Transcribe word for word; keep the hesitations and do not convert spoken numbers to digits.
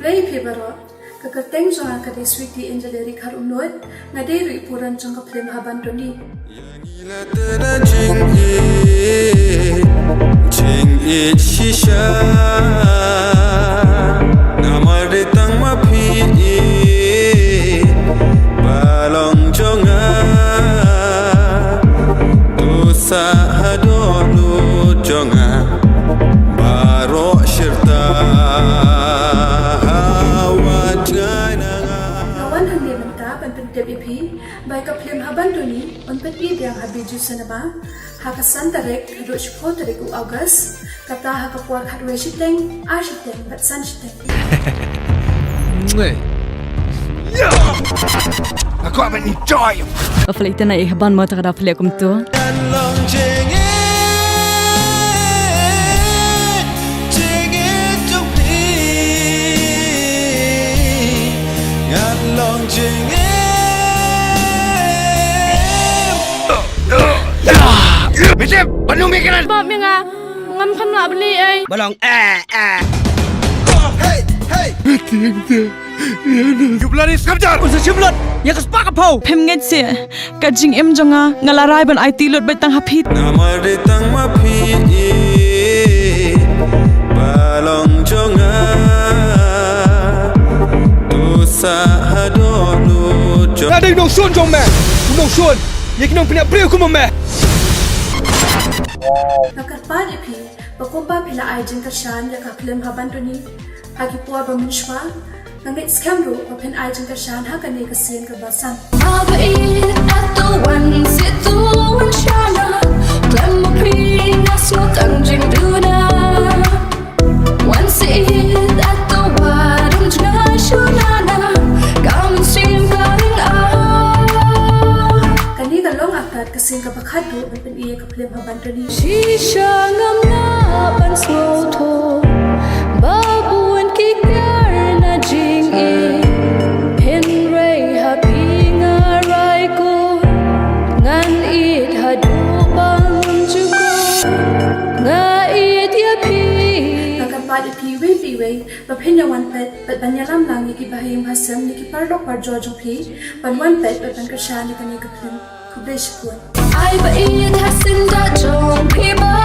Blei phi baroh. Ka kyrteng jong nga ka dei Sweety Angeleri Kharumnuid, nga dei ruh i puran jong ka phlim Haban Tony. Ïa ngi la tei da jingïeit, jingïeit shisha. Namar dei tang ma phi i ba long jong nga. To sah ha dohnud jong nga baroh shirta ha wat jngai na nga. Nga wan hangne mynta ban pyntip ïa phi ba ïa ka phlim Haban Tony un pyni biang ha Bijou Cinema ha ka san tarik haduh shiphew tarik u August, kata ha ka por khatwei shiteng, ar shiteng bad san shiteng. Nga kwah ban enjoy. Ba phi la ïa tynrai ïa i Haban mo, te ka da phi la ïa kumto. Ngan long jingïeit, jingïeit jong phi. Ngan long jingïeit. Mitem, ban ym ïa kren. Bap ïa nga, ngam kham lah bali ei. Ba long eh eh. Hey, hey. You bloody skamjar! Un sa shim lut ïa ka spah ka phew. Phim ngeit seh, ka jingim jong nga, nga la rai ban aiti lut beit tang ha phi. Namar dei tang ma phi i ba long jong nga. To sah ha dohnud jong nga. Nga dei u nongshun jong me. U nongshun ïa ki nongpynïap briew kum me. Nga kyrpad ïa phi ba kumba phi la ai jingkyrshan ïa ka phlim Haban Tony ha ki por ba mynshuwa, nga ngeit skhem ruh ba phin ai jingkyrshan ha kane ka sien kaba san. Haba ïeit, ato wan seh, to wan sha nga. Khlem ma phi nga sngewtang jingduna. Wan seh ïeit, ato wan ym jngai shuh na nga. Ka mynsiem ka ring ah. Kane ka long artat ka sien kaba khatduh ban pyni ïa ka phlim Haban Tony. Shisha ngam lah ban sngewthuh ba bun ki kiar na jingïeit. Hynrei ha phi nga rai ko, ngan ïeit haduh bym jukut. Nga ïeit ïa phi. Nga kyrpad ïa phi iwei pa iwei ba phin ïa wan peit bad ban ïalam lang ïa ki bahaïing bahasem ne ki paralok parajor jong phi ban wan peit bad ban kyrshan ïa kane ka phlim. Khublei shibun. Ai ba ïeit ha syndah jong phi ba